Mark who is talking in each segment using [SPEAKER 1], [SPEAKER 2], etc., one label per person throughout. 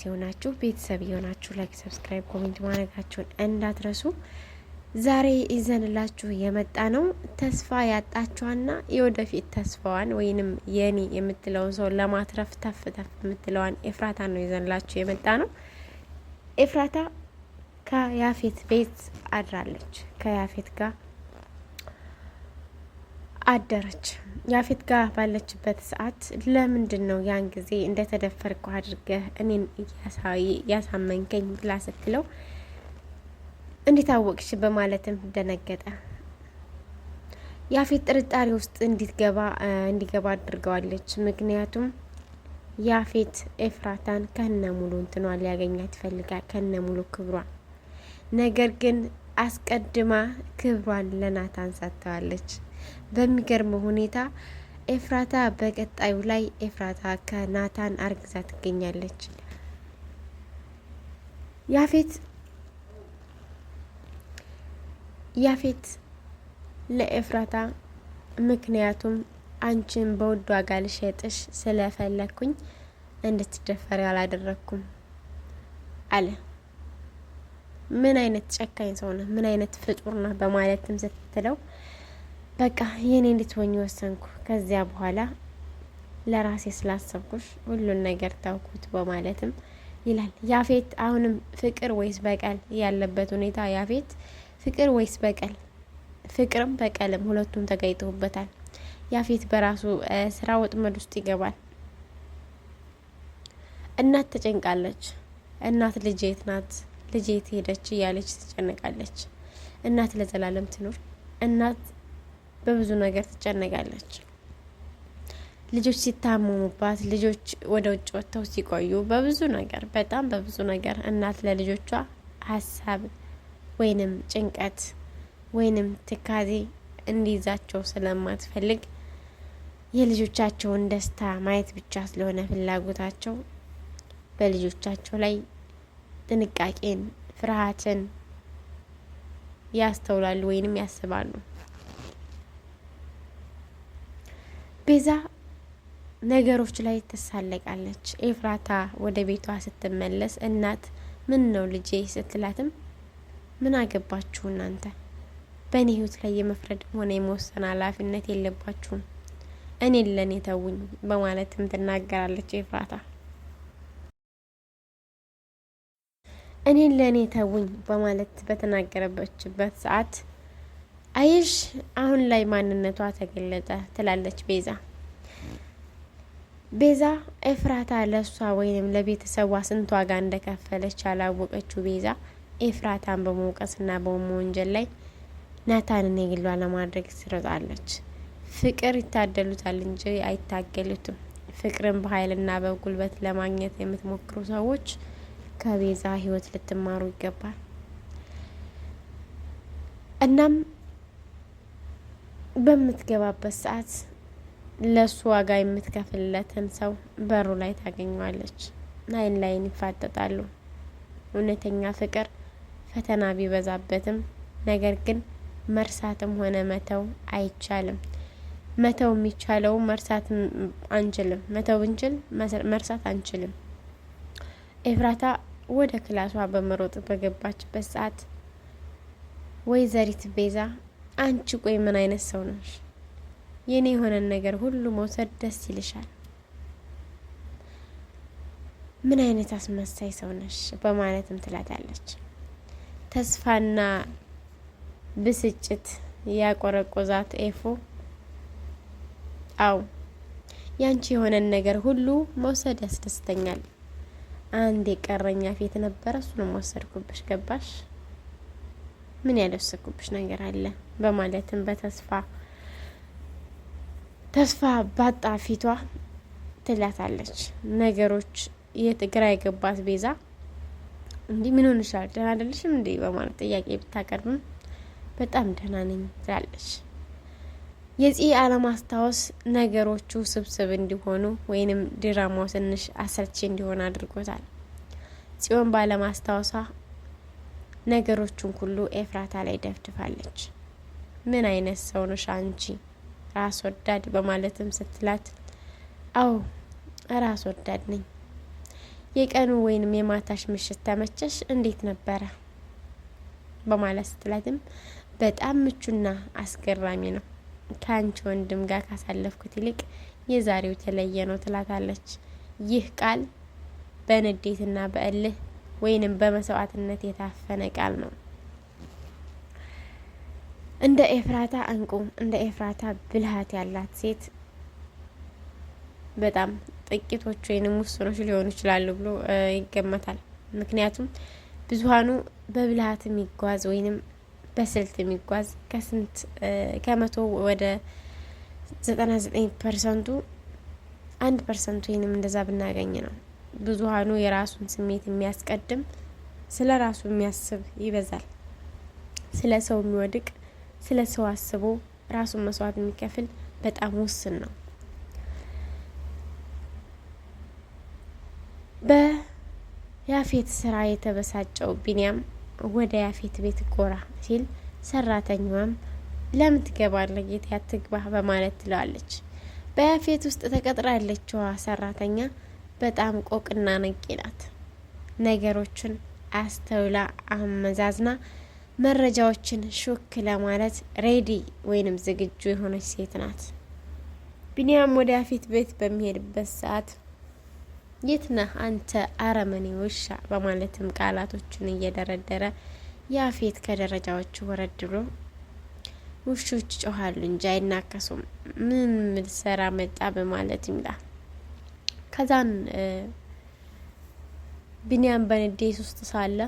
[SPEAKER 1] የሆናችሁ ቤተሰብ የሆናችሁ like፣ subscribe፣ comment ማድረጋችሁን እንዳትረሱ። ዛሬ ይዘንላችሁ የመጣ ነው ተስፋ ያጣችኋና የወደፊት ተስፋዋን ወይንም የኔ የምትለውን ሰው ለማትረፍ ተፍ ተፍ የምትለዋን ኤፍራታን ነው ይዘንላችሁ የመጣ ነው። ኤፍራታ ከያፌት ቤት አድራለች። ከያፌት ጋር አደረች። ያፌት ጋር ባለችበት ሰዓት ለምንድን ነው ያን ጊዜ እንደተደፈርኩ አድርገህ እኔን ያሳመንከኝ ብላ ስትለው እንዴት አወቅሽ በማለትም ደነገጠ። ያፌት ጥርጣሬ ውስጥ እንዲገባ እንዲገባ አድርገዋለች። ምክንያቱም ያፌት ኤፍራታን ከነ ሙሉ እንትኗ ሊያገኛት ይፈልጋል፣ ከነ ሙሉ ክብሯ። ነገር ግን አስቀድማ ክብሯን ለናታን ሰጥተዋለች። በሚገርም ሁኔታ ኤፍራታ በቀጣዩ ላይ ኤፍራታ ከናታን አርግዛ ትገኛለች። ያፌት ያፌት ለኤፍራታ ምክንያቱም አንቺን በውድ ዋጋ ልሸጥሽ ስለፈለግኩኝ እንድትደፈሪ አላደረግኩም አለ። ምን አይነት ጨካኝ ሰው ነህ? ምን አይነት ፍጡር ነህ? በማለትም ስትለው በቃ የኔ እንድትሆኝ ወሰንኩ። ከዚያ በኋላ ለራሴ ስላሰብኩሽ ሁሉን ነገር ታውኩት በማለትም ይላል ያፌት። አሁንም ፍቅር ወይስ በቀል ያለበት ሁኔታ ያፌት ፍቅር ወይስ በቀል፣ ፍቅርም በቀልም ሁለቱም ተጋይተውበታል። ያፌት በራሱ ስራ ወጥመድ ውስጥ ይገባል። እናት ተጨንቃለች። እናት ልጄ የት ናት፣ ልጄ የት ሄደች እያለች ትጨነቃለች። እናት ለዘላለም ትኖር። እናት በብዙ ነገር ትጨነቃለች። ልጆች ሲታመሙባት፣ ልጆች ወደ ውጭ ወጥተው ሲቆዩ፣ በብዙ ነገር በጣም በብዙ ነገር እናት ለልጆቿ ሀሳብ ወይንም ጭንቀት ወይንም ትካዜ እንዲይዛቸው ስለማትፈልግ የልጆቻቸውን ደስታ ማየት ብቻ ስለሆነ ፍላጎታቸው በልጆቻቸው ላይ ጥንቃቄን፣ ፍርሃትን ያስተውላሉ ወይንም ያስባሉ። ቤዛ ነገሮች ላይ ትሳለቃለች። ኤፍራታ ወደ ቤቷ ስትመለስ እናት ምን ነው ልጄ ስትላትም ምን አገባችሁ እናንተ በእኔ ህይወት ላይ የመፍረድም ሆነ የመወሰን ኃላፊነት የለባችሁም፣ እኔን ለእኔ ተውኝ በማለትም ትናገራለች ኤፍራታ። እኔን ለእኔ ተውኝ በማለት በተናገረችበት ሰዓት አይሽ አሁን ላይ ማንነቷ ተገለጠ ትላለች ቤዛ። ቤዛ ኤፍራታ ለእሷ ወይንም ለቤተሰቧ ስንት ዋጋ እንደከፈለች ያላወቀችው ቤዛ ኤፍራታን በመውቀስና በመወንጀል ላይ ናታንን የግሏ ለማድረግ ትሮጣለች። ፍቅር ይታደሉታል እንጂ አይታገሉትም። ፍቅርን በኃይልና በጉልበት ለማግኘት የምትሞክሩ ሰዎች ከቤዛ ሕይወት ልትማሩ ይገባል። እናም በምትገባበት ሰዓት ለሱ ዋጋ የምትከፍልለትን ሰው በሩ ላይ ታገኘዋለች። አይን ላይን ይፋጠጣሉ። እውነተኛ ፍቅር ፈተና ቢበዛበትም ነገር ግን መርሳትም ሆነ መተው አይቻልም። መተው የሚቻለው መርሳት አንችልም። መተው ብንችል መርሳት አንችልም። ኤፍራታ ወደ ክላሷ በመሮጥ በገባችበት ሰዓት ወይዘሪት ቤዛ አንቺ ቆይ ምን አይነት ሰው ነሽ? የኔ የሆነን ነገር ሁሉ መውሰድ ደስ ይልሻል። ምን አይነት አስመሳይ ሰው ነሽ? በማለትም ትላታለች። ተስፋና ብስጭት ያቆረቆዛት ኤፉ አው ያንቺ የሆነን ነገር ሁሉ መውሰድ ያስደስተኛል። አንድ የቀረኛ ፊት ነበረ፣ እሱንም ወሰድኩብሽ። ገባሽ? ምን ያልወሰድኩብሽ ነገር አለ? በማለትም በተስፋ ተስፋ ባጣ ፊቷ ትላታለች። ነገሮች የትግራ የገባት ቤዛ እንዲህ ምን ሆንሻል? ደህና አይደለሽም እንዴ? በማለት ጥያቄ ብታቀርብም በጣም ደህና ነኝ ትላለች። የፂ አለማስታወስ ነገሮቹ ስብስብ እንዲሆኑ ወይንም ድራማው ትንሽ አሰልቺ እንዲሆን አድርጎታል። ጽዮን ባለማስታወሷ ነገሮቹን ሁሉ ኤፍራታ ላይ ደፍድፋለች። ምን አይነት ሰው ነሽ አንቺ ራስ ወዳድ በማለትም ስትላት፣ አዎ ራስ ወዳድ ነኝ። የቀኑ ወይንም የማታሽ ምሽት ተመቸሽ? እንዴት ነበረ? በማለት ስትላትም በጣም ምቹና አስገራሚ ነው፣ ከአንቺ ወንድም ጋር ካሳለፍኩት ይልቅ የዛሬው የተለየ ነው ትላታለች። ይህ ቃል በንዴትና በእልህ ወይንም በመስዋዕትነት የታፈነ ቃል ነው። እንደ ኤፍራታ እንቁ፣ እንደ ኤፍራታ ብልሃት ያላት ሴት በጣም ጥቂቶች ወይንም ውስኖች ሊሆኑ ይችላሉ ብሎ ይገመታል። ምክንያቱም ብዙሀኑ በብልሃት የሚጓዝ ወይንም በስልት የሚጓዝ ከስንት ከ100 ወደ 99 percent ኡ 1% ወይንም እንደዛ ብናገኝ ነው። ብዙሀኑ የራሱን ስሜት የሚያስቀድም፣ ስለ ራሱ የሚያስብ ይበዛል። ስለ ሰው የሚወድቅ፣ ስለ ሰው አስቦ ራሱን መስዋዕት የሚከፍል በጣም ውስን ነው። በያፌት ስራ የተበሳጨው ቢንያም ወደ ያፌት ቤት ጎራ ሲል ሰራተኛዋም ለምን ትገባለህ ጌታ አትግባ በማለት ትለዋለች። በያፌት ውስጥ ተቀጥራ ያለችዋ ሰራተኛ በጣም ቆቅና ነቄ ናት። ነገሮችን አስተውላ አመዛዝና መረጃዎችን ሹክ ለማለት ready ወይንም ዝግጁ የሆነች ሴት ናት። ቢንያም ወደ ያፌት ቤት በሚሄድበት ሰዓት የት ነህ አንተ አረመኔ ውሻ በማለትም ቃላቶችን እየደረደረ ያፌት ከደረጃዎቹ ወረድ ብሎ ውሾች ይጮኻሉ እንጂ አይናከሱም፣ ምን ምልሰራ መጣ በማለት ይምላል። ከዛን ቢንያም በንዴት ውስጥ ሳለ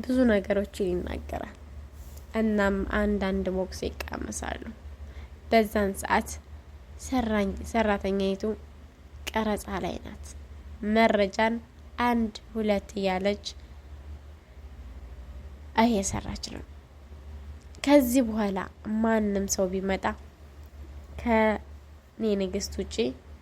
[SPEAKER 1] ብዙ ነገሮችን ይናገራል። እናም አንዳንድ ቦክስ ይቃመሳሉ። በዛን ሰዓት ሰራተኛይቱ ቀረጻ ላይ ናት። መረጃን አንድ ሁለት እያለች እየሰራች ነው። ከዚህ በኋላ ማንም ሰው ቢመጣ ከኔ ንግስት ውጪ፣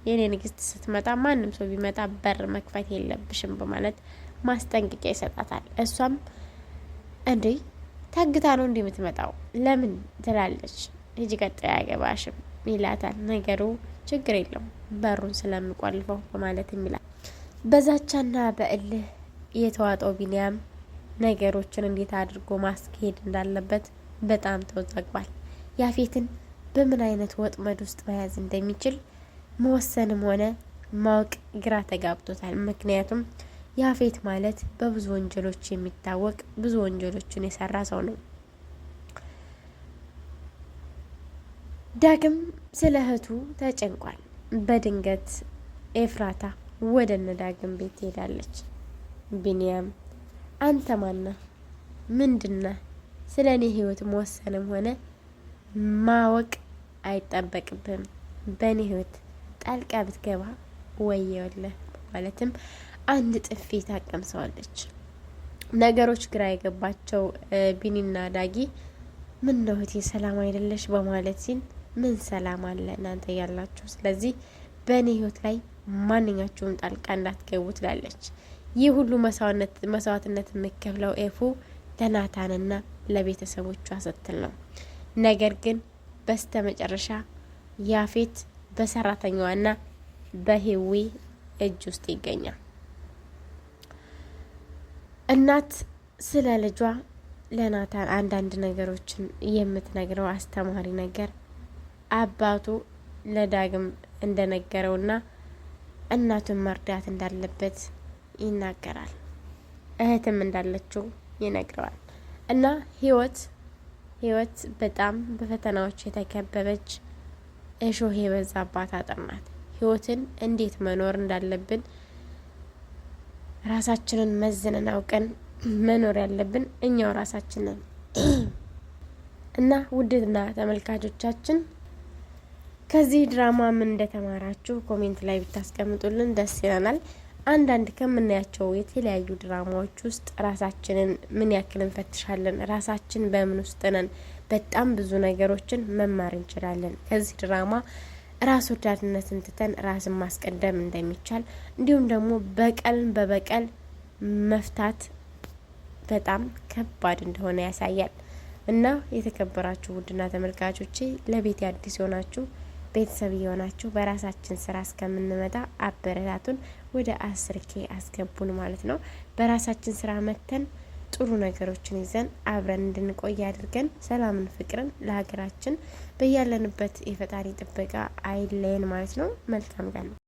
[SPEAKER 1] የኔ ንግስት ስትመጣ ማንም ሰው ቢመጣ በር መክፈት የለብሽም በማለት ማስጠንቀቂያ ይሰጣታል። እሷም እንዴ ታግታ ነው እንዲህ የምትመጣው ለምን ትላለች። ሂጂ ቀጣይ አያገባሽም ይላታል። ነገሩ ችግር የለውም በሩን ስለምቆልፈው በማለት ይላል። በዛቻና በእልህ የተዋጠው ቢንያም ነገሮችን እንዴት አድርጎ ማስኬድ እንዳለበት በጣም ተወዛግቧል። ያፌትን በምን አይነት ወጥመድ ውስጥ መያዝ እንደሚችል መወሰንም ሆነ ማወቅ ግራ ተጋብቶታል። ምክንያቱም ያፌት ማለት በብዙ ወንጀሎች የሚታወቅ፣ ብዙ ወንጀሎችን የሰራ ሰው ነው። ዳግም ስለ እህቱ ተጨንቋል። በድንገት ኤፍራታ ወደ እነ ዳግም ቤት ትሄዳለች። ቢንያም አንተ ማነህ? ምንድነህ? ስለ እኔ ህይወት መወሰንም ሆነ ማወቅ አይጠበቅብህም። በእኔ ህይወት ጣልቃ ብትገባ ወየውልህ ማለትም አንድ ጥፊ ታቀምሰዋለች። ነገሮች ግራ የገባቸው ቢኒና ዳጊ ምን ነው እህቴ ሰላም አይደለሽ በማለት ሲል ምን ሰላም አለ እናንተ ያላችሁ፣ ስለዚህ በእኔ ህይወት ላይ ማንኛችሁም ጣልቃ እንዳትገቡ ትላለች። ይህ ሁሉ መስዋዕትነት የምከፍለው ኤፉ ለናታንና ለቤተሰቦቿ ስትል ነው። ነገር ግን በስተ መጨረሻ ያፌት በሰራተኛዋና በህዊ እጅ ውስጥ ይገኛል። እናት ስለ ልጇ ለናታን አንዳንድ ነገሮችን የምትነግረው አስተማሪ ነገር አባቱ ለዳግም እንደነገረውና እናቱን መርዳት እንዳለበት ይናገራል። እህትም እንዳለችው ይነግረዋል። እና ህይወት በጣም በፈተናዎች የተከበበች፣ እሾህ የበዛባት አጥር ናት። ህይወትን እንዴት መኖር እንዳለብን ራሳችንን መዝነን አውቀን መኖር ያለብን እኛው ራሳችንን። እና ውድና ተመልካቾቻችን ከዚህ ድራማ ምን እንደተማራችሁ comment ላይ ብታስቀምጡልን ደስ ይለናል። አንዳንድ ከምናያቸው የተለያዩ ድራማዎች ውስጥ ራሳችንን ምን ያክል እንፈትሻለን? ራሳችን በምን ውስጥ ነን? በጣም ብዙ ነገሮችን መማር እንችላለን ከዚህ ድራማ። ራስ ወዳድነትን ትተን ራስን ማስቀደም እንደሚቻል፣ እንዲሁም ደግሞ በቀልን በበቀል መፍታት በጣም ከባድ እንደሆነ ያሳያል። እና የተከበራችሁ ውድና ተመልካቾቼ፣ ለቤት አዲስ የሆናችሁ ቤተሰብ እየሆናችሁ በራሳችን ስራ እስከምንመጣ አበረታቱን። ወደ 10K አስገቡን ማለት ነው። በራሳችን ስራ መተን ጥሩ ነገሮችን ይዘን አብረን እንድንቆይ አድርገን ሰላምን፣ ፍቅርን ለሀገራችን በያለንበት የፈጣሪ ጥበቃ አይለየን ማለት ነው። መልካም ቀን ነው።